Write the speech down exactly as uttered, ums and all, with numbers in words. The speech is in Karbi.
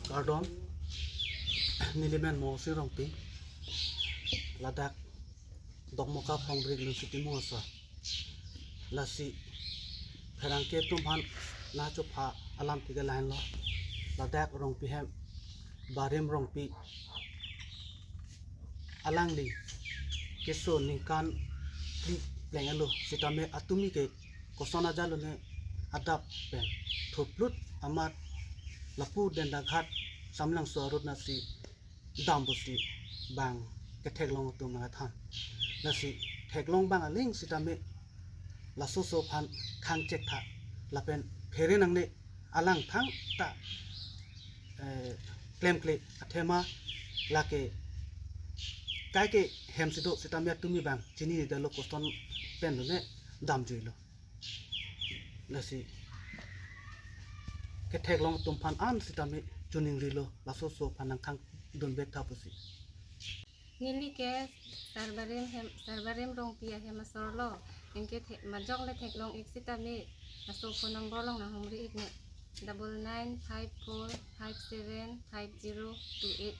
Kardom, nelimen Mosing Rongpi, ladak Dokmoka Phongbrik Lunsiti Mungso. Lasi pherangke atum aphan nangchopha alam tiga lain lo. Ladak Rongpi hem Barim Rongpi alangli keso ningkan phli pleng elo sitame atumi ke koson ajalone adap pen thoplut amat lapu Dendaghat Samlangso arut nasi dam pusi bang ketheklong atum nangthan. Lasi theklong bang aling sitame laso aso aphan khang chek tha lapen phere nangne alang thangta eh, klemkle athema lake kaike hem si do sitame atumi bang chinine detlo, koson pen lone damjuilo. Lasi ketheklong atum aphan an sitame choningrilo, laso aso aphan nangkhang dunbek tha pusi. Neli ke Sarbarim hem, Sarbarim Rongpi ahem asor lo. Anke the, majok le theklong ik sitame laso phone number along nanghumri ik ne, double nine five four five seven five zero two eight.